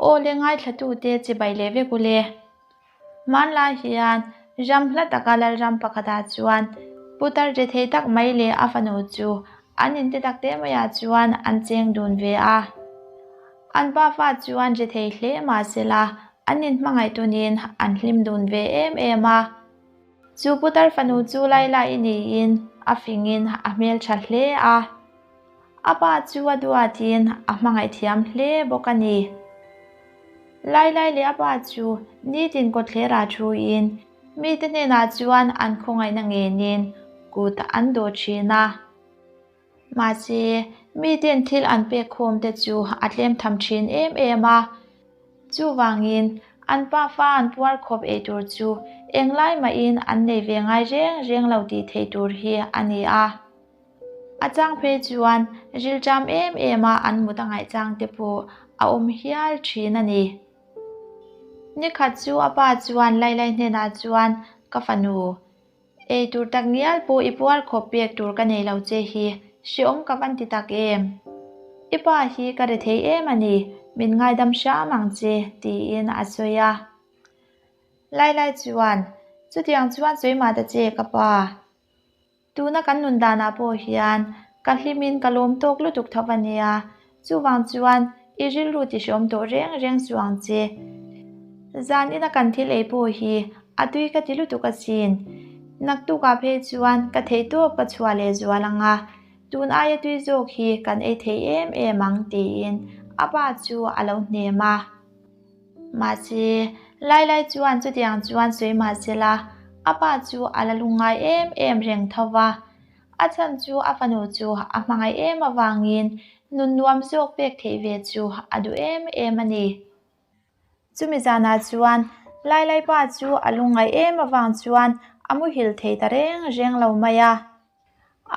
Aw le ngaithlatute chibai leh vek u le. Hmanlai hian ram hla taka Lalram pakhatah chuan putar che thei tak mai leh a fanu chu an inte tak te maiah chuan an cheng dun ve a. An pafa chuan che thei hle mahsela an inhmangaih tunin an hlim dun ve em em a. Chu putar fanu chu Laila-i niin a fingin a hmeltha hle a. A pa chu a duatin a hmangaih thiam hle bawk a ni. Lailai leh a pa chu nitin kawtthlerah thuin mite hnenah chuan an khawngaihna ngenin kut an dawh thin a. Mahse, miten thil an pek khawm te chu a tlem tham thin em em a. Chuvangin, an pafa an puar khawp ei tur chu englai mahin an nei ve ngai reng reng lo tih theih tur hi a ni a. A chang phei chuan rilṭam em em a an mut a ngaih chang te pawh a awm hial ṭhin a ni. Nikhat chu a pa chuan Lailai hnenah chuan ka fanu, ei tur tak ngial pawh i puar khawp pek tur ka nei lo che hi hreawm ka van ti tak em? I pa hi ka ri thei em a ni, min ngaidam hram ang che tiin a sawi a. Lailai chuan, Chutiang chuan sawi mah ta che ka pa. Tuna kan nun danah pawh hian ka hlimin ka lawm tawk lutuk tho a nia, chuvang chuan i rilru ti hreawm tawh reng reng chu ang che. Zan ina kan thil ei pawh hi a tui ka ti lutuk asin. Naktukah phei chuan ka theihtawp ka chhuah leh zual ang a, tun aia tui zawk hi kan ei thei em em ang tiin a pa chu a lo hnem a. Mahse, Lailai chuan chutiang chuan sawi mah sela, a pa chu a la lungngai em em reng tho va. A chhan chu a fanu chu a hmangaih em avangin nun nuam zawk pek theih ve chu a duh em em a ni. Chumi zanah chuan Lailai pa chu a lungngaih em avang chuan a muhil thei ta reng reng lo mai a.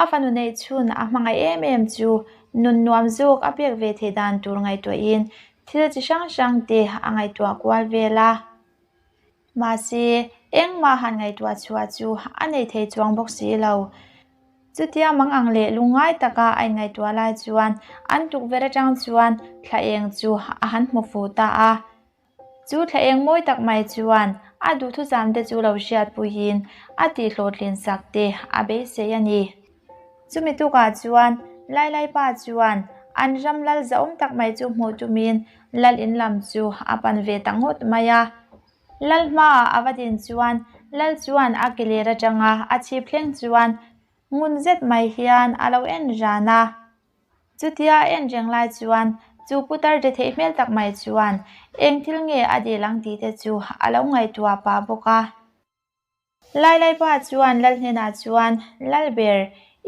A fanu neih chhun a hmangaih em em chu nun nuam zawk a pek ve theih dan tur ngaihtuahin thil chi hrang hrang te a ngaihtuah kual vel a. Mahse, engmah han ngaihtuah chhuah chu a nei thei chuang bawk si lo. Chutia mang ang leh lungngai taka a inngaihtuah lai chuan an tukverh atang chuan thla eng chu a han hmu fuh ta a. Chu thla eng mawi tak mai chuan a duhthusam te chu lo hriatpuiin a tihhlawhtlin sak te a beisei a ni. Chumi tukah chuan Lailai pa chuan an ram lal zahawm tak mai chu hmuh tumin lal in lam chu a pan ve ta ngawt mai a. Lal hmaah a va din chuan lal chuan a ke ler atanga a chhip thleng chuan ngun zet mai hian a lo en ran a. Chutia a en reng lai chuan chu putar de theih hmel tak mai chuan eng thil nge a dil ang tih te chu a lo ngaihtuah pah bawk a. Lailaipa chuan Lal hnenah chuan, Lalber,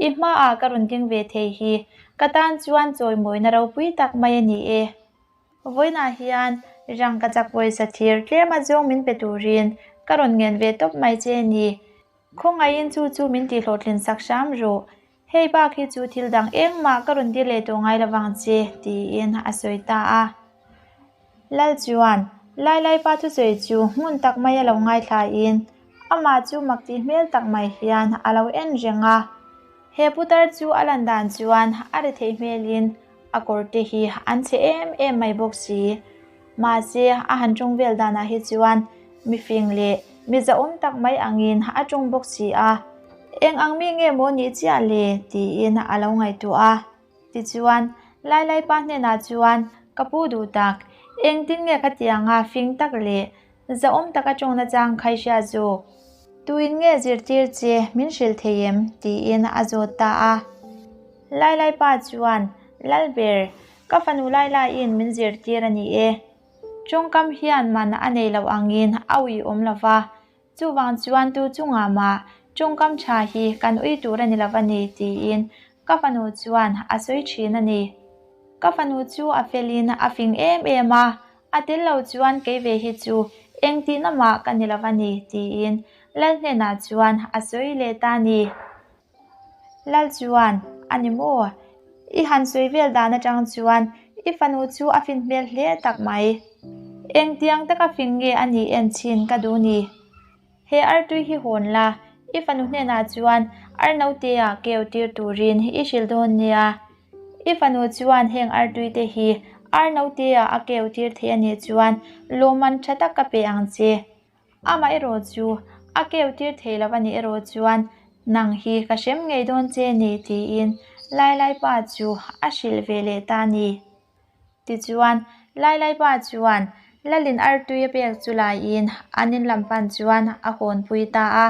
i hmaah ka rawn ding ve thei hi ka tan chuan chawimawina ropui tak mai a ni e. Vawiinah hian rangkachak pawisa thir tlem a zawng min pe turin ka rawn ngen ve tawp mai che a ni. Khawngaihin chu chu min tihhlawhtlin sak hram rawh. Hei bak hi chu thil dang engmah ka rawn ti leh tawh ngai lovang che, tiin a sawi ta a. Lal chuan Lailaipa thusawi chu hmun tak mai a lo ngaithlain amah chu mak tih hmel tak mai hian a lo en reng a. He putar chu a lan dan chuan a ri theih hmelin a kawr te hi an chhe em em mai bawk si. Mahse, a han ṭawng vel danah hi chuan mi fing leh mi zahawm tak mai angin a ṭawng bawk si a. Eng ang mi nge maw nih chiah le? tiin a lo ngaihtuah a. Tichuan, Lailaipa hnenah chuan, Ka pu duh tak, engtin nge khatianga fing tak leh zahawm taka ṭawngna chang khai hria zawk? Tuin nge zirtir che min hrilh thei em? tiin a zawt ta a. Lailaipa chuan, Lalber, Ka fanu Lailaiin min zirtir a ni e. Tawngkam hian man a nei loh angin a ui awm lo va, chuvang chuan tu chungah mah tawngkam tha hi kan ui tur a ni lo a ni tiin ka fanu chuan a sawi thin a ni. Ka fanu chu a felin a fing em em a, a tel lo chuan kei ve hi chu eng tihna mah ka ni lo a ni tiin Lal hnenah chuan a sawi leh ta a ni. Lal chuan, A ni maw? I han sawi vel dan atang chuan i fanu chu a fin hmel hle tak mai. Engtiang taka fing nge a nih en chhin ka duh ni? He artui hi hawn la, i fanu hnenah chuan ar naute-ah keu tir turin i hrilh dawn nia. I fanu chuan heng artui te hi Ar note-ah a keu tir thei a nih chuan lawmman tha tak ka pe ang che. Amah erawh chu a keu tir thei lo a nih erawh chuan nang hi ka hrem ngei dawn che ni tiin Lailai pa chu a hrilh ve leh ta a ni. Tichuan, Lailai pa chuan Lalin artui a pek chu laiin an in lam pan chuan a hawnpui ta a.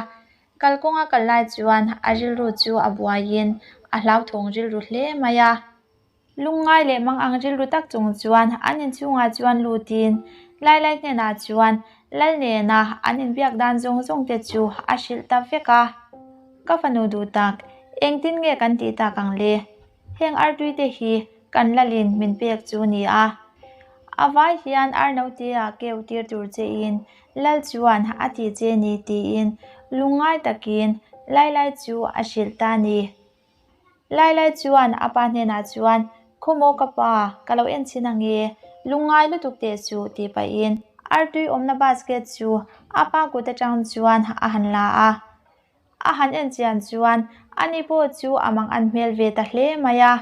Kalkawnga kal lai chuan a rilru chu a buaiin a hlauthawng rilru hle mai a. Lungngai leh mang ang rilru tak chung chuan an inchhungah chuan lutin Lailai hnenah chuan Lal nena an inbiak dan zawng zawng te chu a hrilh ta vek a. Ka fanu duh tak, engtin nge kan tih tak ang le? Heng artui te hi kan Lalin min pek chu ni a. A vai hian ar note-ah keu tir tur chein Lal chuan a ti che ni tiin lungngai takin Lailai chu a hrilh ta ni. Lailai chuan a pa hnenah chuan, Khaw maw ka pa, ka lo en chhin ange, lungngai lutuk teh suh tih pahin artui awmna basket chu a pa kut atang chuan a han la a. A han en chian chuan ani pawh chu a mang an hmel ve ta hle mai a.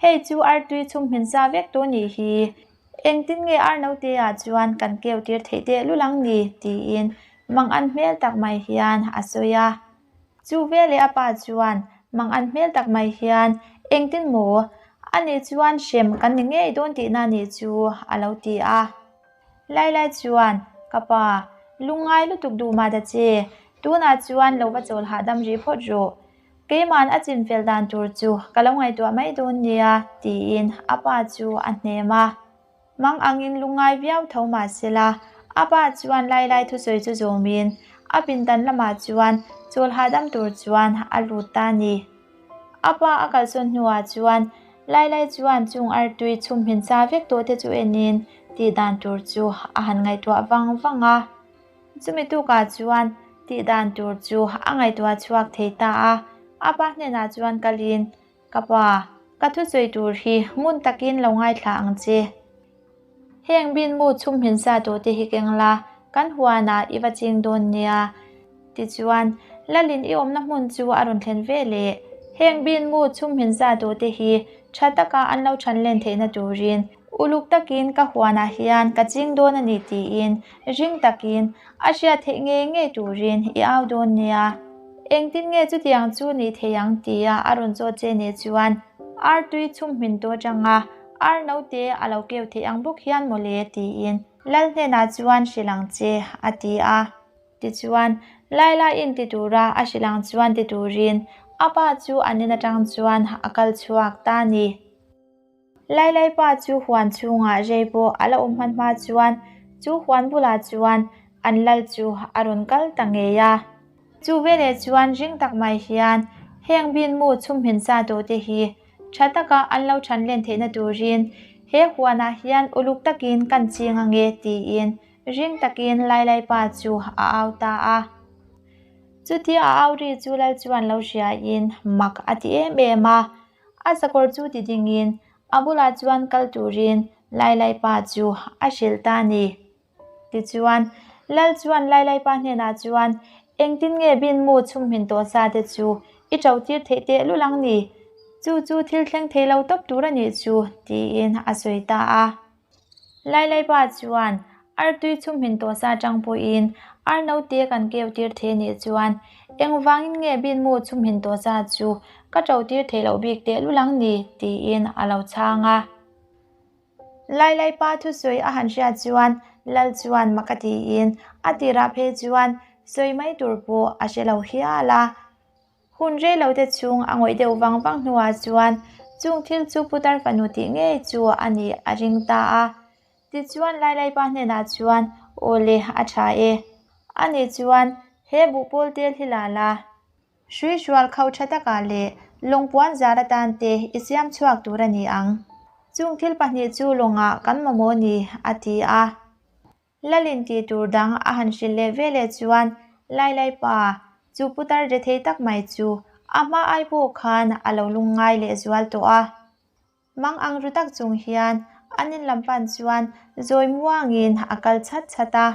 Hei chu artui chhum hmin sa vek tawh nih hi, engtin nge ar naute ah chuan kan keu tir theih teh lul ang ni tiin mang an hmel tak mai hian a sawi a. Chu veleh a pa chuan mang an hmel tak mai hian, Engtin maw? Ani chuan hrem kan ni ngei dawn tihna nih chu a lo ti a. Lailai chuan, Ka pa, lungngai lutuk duh mah ta che, tunah chuan lo va chawl hahdam rih phawt rawh. Keima'n a chinfel dan tur chu ka lo ngaihtuah mai dawn nia, tiin a pa chu a hnem a. Mang angin lungngai viau tho mah sela, a pa chuan Lailai thusawi chu zawmin a pindan lamah chuan chawl hahdam tur chuan a lut ta a ni. A pa a kalsawn hnuah chuan Lailai chuan chung artui chhum hmin sa vek tawh te chu enin tih dan tur chu a han ngaihtuah vang vang a. Chumi tukah chuan tih dan tur chu a ngaihtuah chhuak thei ta a, a pa hnenah chuan kalin Ka pa, ka thusawi tur hi ngun takin lo ngaithla ang che. Heng bin mu chhum hmin sa tawh te hi keng la, kan huanah i va ching dawn nia. Tichuan, Lalin i awmna hmun chu a rawn thlen ve leh. Heng bin mu chhum hmin sa tawh te hi tha taka an lo than len theihna turin uluk takin ka huanah hian ka ching dawn a ni tiin ring takin a hriat theih ngei ngei turin i au dawn nia. Engtin nge chutiang chu nih thei ang tia a rawn zawt che nih chuan ar tui chhum hmin tawh atanga ar naute a lo keu theih ang bawk hian mawle tiin Lal hnenah chuan hrilh ang che a ti a. Tichuan, Laila in ti tura a hrilh ang chuan ti turin a pa chu an in atang chuan a kal chhuak ta a ni. Lailai pa chu huan chhungah rei pawh a la awm hman hma chuan chu huan bulah chuan an lal chu a rawn kal ta ngei a. Chu veleh chuan ring tak mai hian heng bin mu chhum hmin sa tawh te hi tha taka an lo than len theihna turin he huanah hian uluk takin kan ching ange tiin ring takin Lailai pa chu a au ta a. Chutia a au ri chu lal chuan lo hriain mak a ti em em a. A sakawr chu ti dingin a bulah chuan kal turin Lailai pa chu a hrilh ta a ni. Tichuan, Lal chuan Lailai pa hnenah chuan, Engtin nge bin mu chhum hmin tawh sa te chu i ṭo tir theih teh lul ang ni? Chu chu thil thleng thei lo tawp tur a nih chu, tiin a sawi ta a. Lailai pa chuan artui chhum hmin tawh sa atang pawhin ar naute kan keu tir thei anih chuan engvangin nge bin mu chhum hmin tawh sa chu ka to tir theih loh bik teh lul ang ni tiin a lo chhang a. Lailai pa thusawi a han hriat chuan Lal chuan mak a tiin a tirah phei chuan sawi mai tur pawh a hre lo hial a. Hun rei lo te chhung a ngawih deuh vang vang hnuah chuan chung thil chu putar fanu tih ngei chu a nih a ring ta a. Tichuan Lailaipa hnenah chuan aw le a tha e. Ani chuan he buhpawl tel hi la la. Hrui hrual kho tha takah leh lawngpuan zar atan te i siam chhuak tur a ni ang. Chung thil pahnih chu lawngah kan mamawh ni a ti a. Lalin tih tur dang a han hrilh leh ve leh chuan Lailai pa, chu putar re thei tak mai chu a hma ai pawh khan a lo lungngai leh zual tawh a. Mang ang ru tak chung hian an in lam pan chuan zawi muangin a kal chhat chhat a.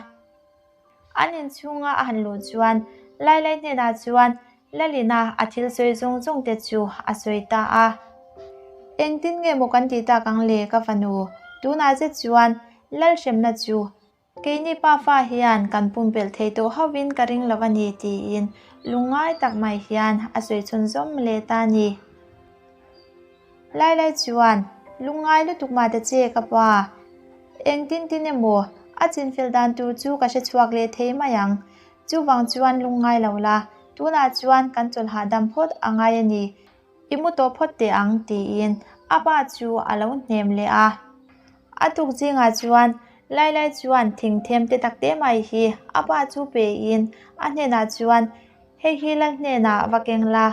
An inchhunga a han luh chuan Lailai hnenah chuan Lalina a thil sawi zawng zawng te chu a sawi ta a. Engtin nge maw kan tih tak ang le ka fanu? Tunah zet chuan Lalhremna chu Keini pafa hian kan pumpelh thei tawh hauhin ka ring lo a ni tiin lungngai tak mai hian a sawi chhunzawm leh ta a ni. Lailai chuan, Lungngai lutuk mah ta che ka pa, engtin tin emaw a chinfel dan tur chu ka hre chhuak leh thei mai ang. Chuvang chuan lungngai lo la, tunah chuan kan chawlh hahdam phawt a ngai a ni. I mu tawh phawt teh ang tiin a pa chu a lo hnem leh a. A tuk zingah chuan Lailai chuan thingthem te tak te mai hi a pa chu pein a hnenah chuan, Hei hi lal hnenah va keng la.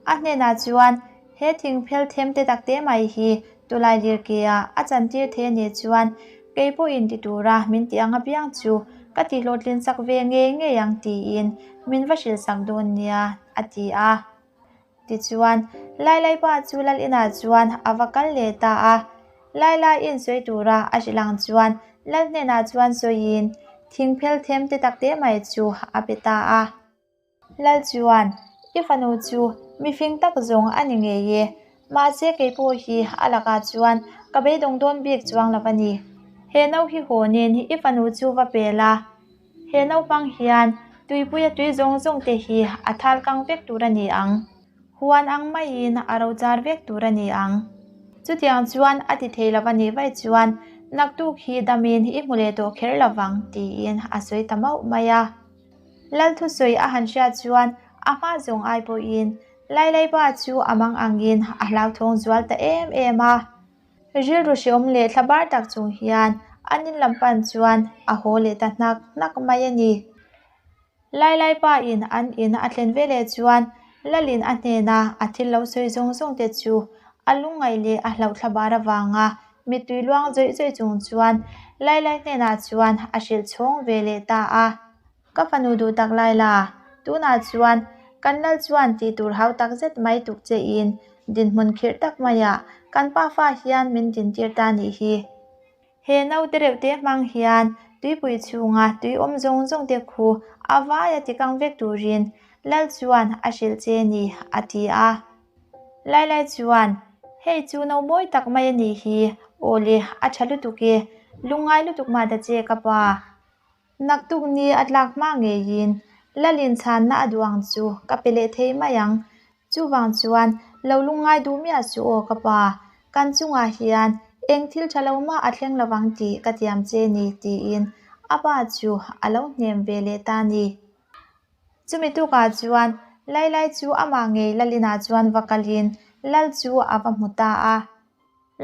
A hnenah chuan, He thingphel them te tak te mai hi tulai lirkeah a chantir thei a nih chuan kei pawhin ti tura min tih ang apiang chu ka tihhlawhtlin sak ve ngei ngei ang tiin min va hrilhsak dawn nia, a ti a. Tichuan, Lailai pa chu lal inah chuan a va kal leh ta a. Lailai in sawi tura a hrilh ang chuan lal hnenah chuan sawiin thingphel them te tak te mai chu a pe ta a. Lal chuan, I fanu chu mifing tak zawng a ni ngei e, mahse kei pawh hi a lakah chuan ka beidawng dawn bik chuang lo a ni. He no hi hawnin i fanu chu va pel a. He naupang hian tuipuia tui zawng zawng te hi a thal kang vek tur a ni ang. Huan ang maiin a ro char vek tur a ni ang. Chutiang chuan a ti thei lo a nih vaih chuan naktuk hi damin i hmu leh tawh kher lo vang tiin a sawi ta mauh mai a. Lal thusawi a han hriat chuan a hma zawng ai pawhin Lailaipa chu a mang angin a hlauthawng zual ta em em a. Rilru hreawm leh thla bar tak chung hian an in lam pan chuan a haw leh ta hnak hnak mai a ni. Lailai pa in an in a thlen ve leh chuan Lalin a hnena a thil lo sawi zawng zawng te chu a lungngaih leh a hlauh thla bar avanga mittui luang zawih zawih chung chuan Lailai hnenah chuan a hrilh chhawng ve leh ta a. Ka fanu duh tak lai la, tunah chuan kan lal chuan tih tur hau tak zet mai tuk che in dinhmun khirh tak maiah kan pafa hian min dintir ta nih hi. He naute reuh te hmang hian tuipui chhunga tui awm zawng zawng te khu a vaia tikang vek turin lal chuan a hrilh che ni, a ti a. Lailai chuan, Hei chu no mawi tak mai a nih hi, aw le, a tha lutuk e, lungngai lutuk mah ta che ka pa. Naktuk ni a tlak hma ngeiin Lalin chhanna a duh ang chu ka pe leh thei mai ang. Chuvang chuan lo lungngai duh miah suh aw ka pa, kan chungah hian eng thil tha lo mah a thleng lovang tih ka tiam che ni tiin a pa chu a lo hnem ve leh ta ni. Chumi tukah chuan Lailai chu amah ngei Lalinah chuan va kalin Lal chu a va hmu ta a.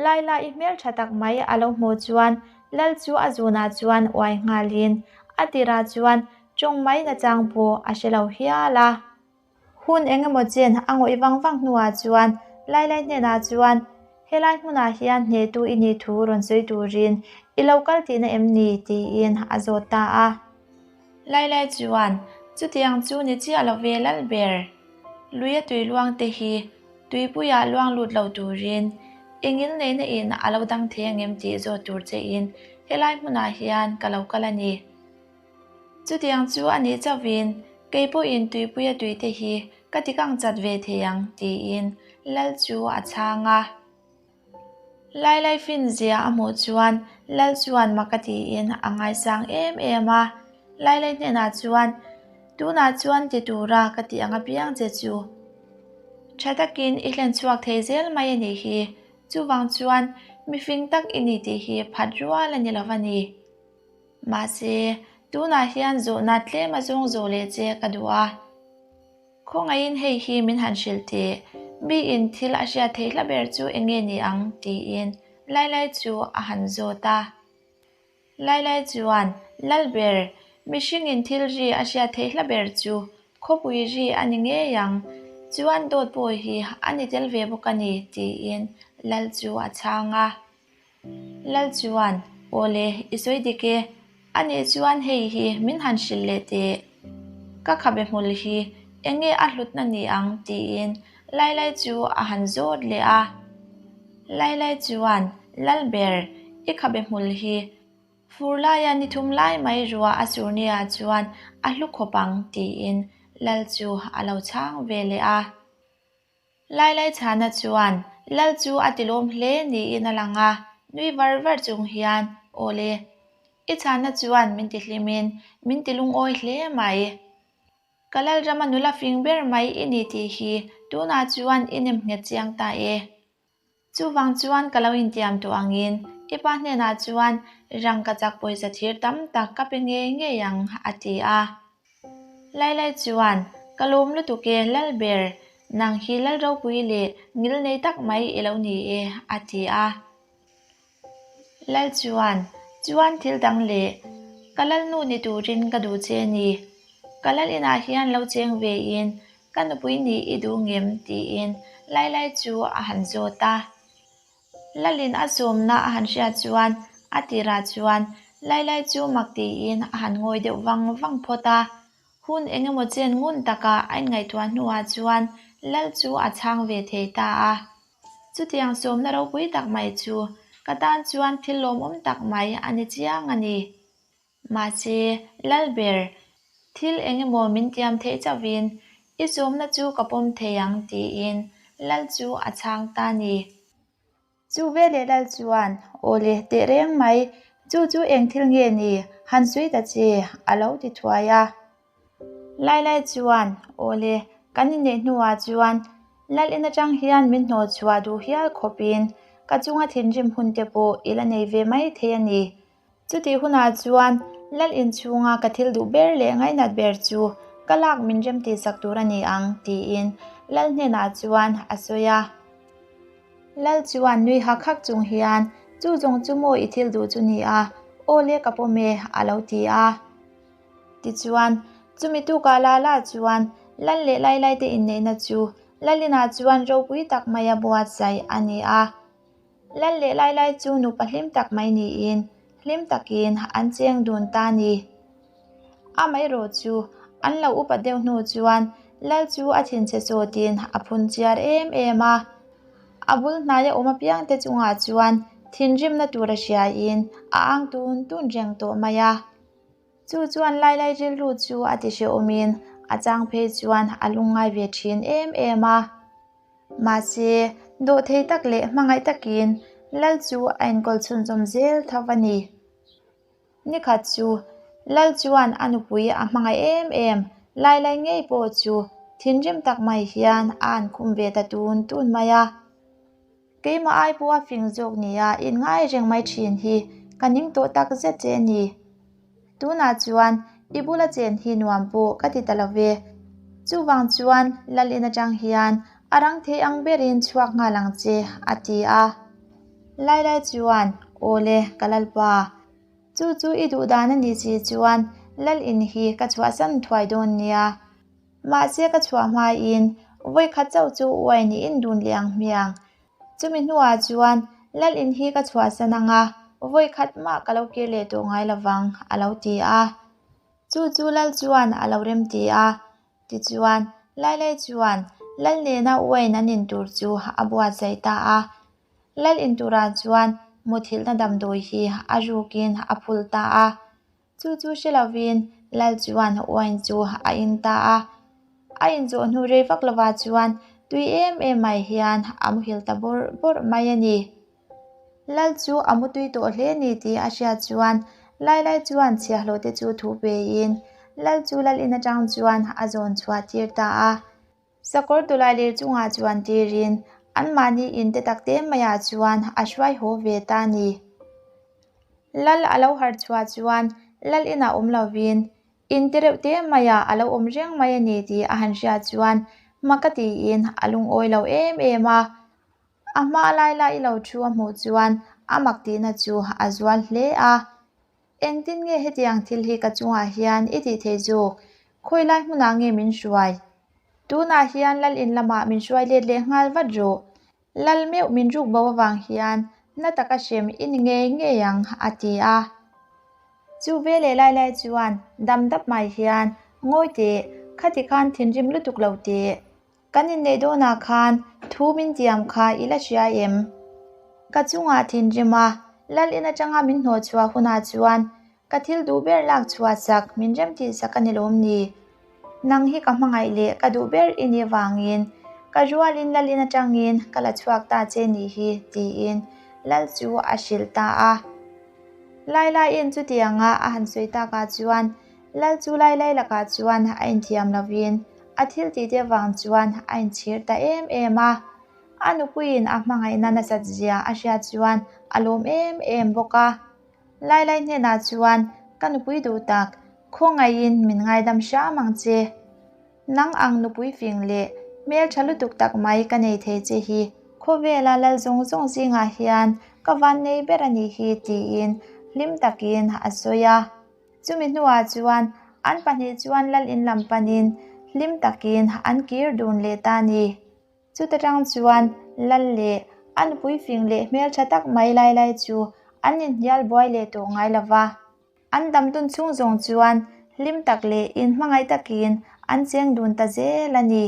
Laila i hmel tha tak mai a lo hmuh chuan Lal chu a zunah chuan uai nghalin a tirah chuan tawng mai nachang pawh a hre lo hial a. Hun eng emaw chen a ngawih vang vang hnuah chuan Lailai hnenah chuan helai hmunah hian hnehtu i nih thu rawn sawi turin i lo kal tihna em ni tiin a zawt ta a. Lailai chuan chutiang chu ni chiah lo ve lal ber. Luia tui luang te hi Tuipuiah luang lut lo turin engil neihna in a lo dang thei angem tih zawt tur che in helai hmunah hian ka lo kal a ni. Chutiang chu a nih chauhin kei pawhin tuipuia tuite hi ka ti kang chat ve thei ang tiin Lal chu a chhang a. Lailai fin zia a hmuh chuan Lal chuan mak a tiin a ngaisang em em a. Lailai hnenah chuan, Tunah chuan ti tura ka tih ang apiang che chu. Tha takin i hlen chhuak thei zel mai a nih hi. Chuvang chuan mifing tak i ni tih hi phat rual a ni lo va ni. Mahse, tunah hian zawhna tlem a zawng zawh leh che ka duh a. Khawngaihin hei hi min han hrilh teh, miin thil a hriat theih hla ber chu eng nge ni ang? tiin Lailai chu a han zawt a. Lailai chuan, Lalber, mihringin thil ri a hriat theih hla ber chu khawpui ri a ni ngei ang, chuan dawt pawh hi a ni tel ve bawk a ni, tiin Lal chu a chhang a. Lal chuan, Awle, i sawi dik e. A nih chuan hei hi min han hrilh leh teh. Ka khabe hmul hi eng nge a hlutna ni ang? tiin Lailai chu a han zawt leh a. Lailai chuan, Lalber, i khabe hmul hi fur laia ni thum lai mai ruah a sur nia chuan a hlu khawp ang, tiin Lal chu a lo chhang ve leh a. Lailai chhana chuan Lal chu a tilawm hle niin a lang a. Nui var var chung hian, Aw le, i chhanna chuan min ti hlimin min ti lungawi hle mai. Ka Lalrama nula fing ber mai i ni tih hi tunah chuan i nem nghet chiang ta e. Chuvang chuan ka lo intiam tawh angin i pa hnenah chuan rangkachak pawisa thir tam tak ka pe ngei ngei ang, a ti a. Lailai chuan, Ka lawm lutuk e, Lalber, nang hi Lal ropui leh ngil nei tak mai i lo ni e, a ti a. Lal chuan, Chuan thil dang leh, ka Lalnu ni turin ka duh che ni. Ka Lal inah hian lo cheng ve in ka nupui nih i duh ngem? tiin Lailai chu a han zawt a. Lalin a sawmna a han hriat chuan a tirah chuan Lailai chu mak tiin a han ngawi deuh vang vang phawt a. Hun eng emaw chen ngun taka a inngaihtuah hnuah chuan Lal chu a chhang ve thei ta a. Chutiang sawmna ropui tak mai chu ka tan chuan thil lawmawm tak mai a ni chiang a ni. Mahse, Lalber, thil eng emaw min tiam theih chauhin i sawmna chu ka pawm thei ang tiin Lal chu a chhang ta a ni. Chu veleh Lal chuan, Aw le, teh reng mai, chu chu eng thil nge ni, han sawi ta che, a lo ti thuai a. Lailai chuan, Aw le, kan inneih hnuah chuan Lal in atang hian min hnawh chhuah duh hial khawpin ka chunga thinrim hun te pawh i la nei ve mai thei a ni. Chutih hunah chuan Lal inchhunga ka thil duh ber leh ngainat ber chu ka lak min rem tihsak tur a ni ang, tiin Lal hnenah chuan a sawi a. Lal chuan nui hak hak chung hian, Chu zawng chu maw i thil duh chu ni a, aw le ka pawm e, a lo ti a. Tichuan, chumi tukah la la chuan Lal leh Lailai te inneihna chu Lal inah chuan ropui tak maia buatsaih a ni a. Lal leh Lailai chu nupa hlim tak mai niin hlim takin an cheng dun ta a ni. Amaherawh chu an lo upat deuh hnu chuan Lal chu a thinchhe sawtin a phun chiar em em a. A bul hnaia awm apiangte chungah chuan thinrimna tur a hriain a ang tun tun reng tawh mai a. Chu chuan Lailai rilru chu a ti hrehawmin a chang phei chuan a lungngai ve thin em em a. Mahse, dawhthei tak leh hmangaih takin Lal chu a enkawl chhunzawm zel tho a ni. Nikhat chu Lal chuan a nupui a hmangaih em em Lailai ngei pawh chu thinrim tak mai hian a an khum ve ta tun tun mai a. Keimah ai pawha fing zawk nia inngai reng mai thin hi ka ning tawh tak zet che a ni. Tunah chuan i bula chen hi nuam pawh ka ti ta lo ve. Chuvang chuan Lalin atang hian a rang thei ang berin chhuak nghal ang che, a ti a. Lailai chuan, Aw le, ka Lalpa. Chu chu i duh dan a nih si chuan Lalin hi ka chhuahsan thuai dawn nia. Mahse ka chhuah hmain vawikhat chauh chu uai niin dun leh ang hmiang. Chumi hnuah chuan Lal in hi ka chhuahsan ang a, vawikhat mah ka lo kir leh tawh ngai lovang, a lo ti a. Chu chu Lal chuan a lo rem ti a. Tichuan, Lailai chuan Lal nena uain an in tur chu a buatsaih ta a. Lal in turah chuan muthilhna damdawi hi a rukin a phul ta a. Chu chu hre lovin Lal chuan wine chu a in ta a. A inzawh hnu rei vak lovah chuan tui em em mai hian a muhil ta bawrh bawrh mai a ni. Lal chu a mutui tawh hle ni tih a hriat chuan Lailai chuan chhiahhlawh te chu thu pein Lal chu Lal in atang chuan a zawn chhuah tir ta a. Sakawr tawlai lir chungah chuan tirin anmahni in te tak te maiah chuan a hruai haw ve ta a ni. Lal a lo harh chhuah chuan Lal inah awm lovin in te reuh te maiah a lo awm reng mai a ni tih a han hriat chuan hma ka tiin a lungawi lo em em a. A hma lai lai i lo thu a hmuh chuan a mak tihna chu a zual hle a. Engtin nge hetiang thil hi ka chungah hian i tih thei zawk? Khawi lai hmunah nge min hruai? Tunah hian Lal in lamah min hruai let leh nghal vat rawh. Lal meuh min ruk bo avang hian na taka hrem i ni ngei ngei ang, a ti a. Chu ve leh lai lai chuan dam dap mai hian, Ngawi teh, khati khan thinrim lutuk lo teh. Kan inneih dawnah khan thu min tiam kha i la hria em? Ka chungah thinrim a, Lal in atanga min hnawh chhuah hunah chuan ka thil duh ber lak chhuah sak min rem tih sak a ni lawm ni? Nang hi ka hmangaih leh ka duh ber i nih vangin ka rualin Lal in atangin ka la chhuak ta che nih hi tiin. Lal chu a hrilh ta a. Lailaiin chutianga a han sawi takah chuan Lal chu Lailai lakah chuan a inthiam lovin a thil tihte avang chuan a inchhir ta em em a. A nupuiin a hmangaihna nasat zia a hriat chuan a lawm em em bawk a. Lailai hnenah chuan, Ka nupui duh tak, khawngaihin min ngaidam hram ang che. Nang ang nupui fing leh hmeltha lutuk tak mai ka nei thei che hi khawvela lal zawng zawng zingah hian ka van nei ber a nih hi tiin hlim takin a sawi a. Chumi hnuah chuan an pahnih chuan lal in lam panin hlim takin an kir dun leh ta a ni. Chuta tang chuan lal leh a nupui fing leh hmeltha tak mai lai lai chu an inhnial buai leh tawh ngai lo va. An dam dun chhung zawng chuan hlim tak leh inhmangaih takin an cheng dun ta zel a ni.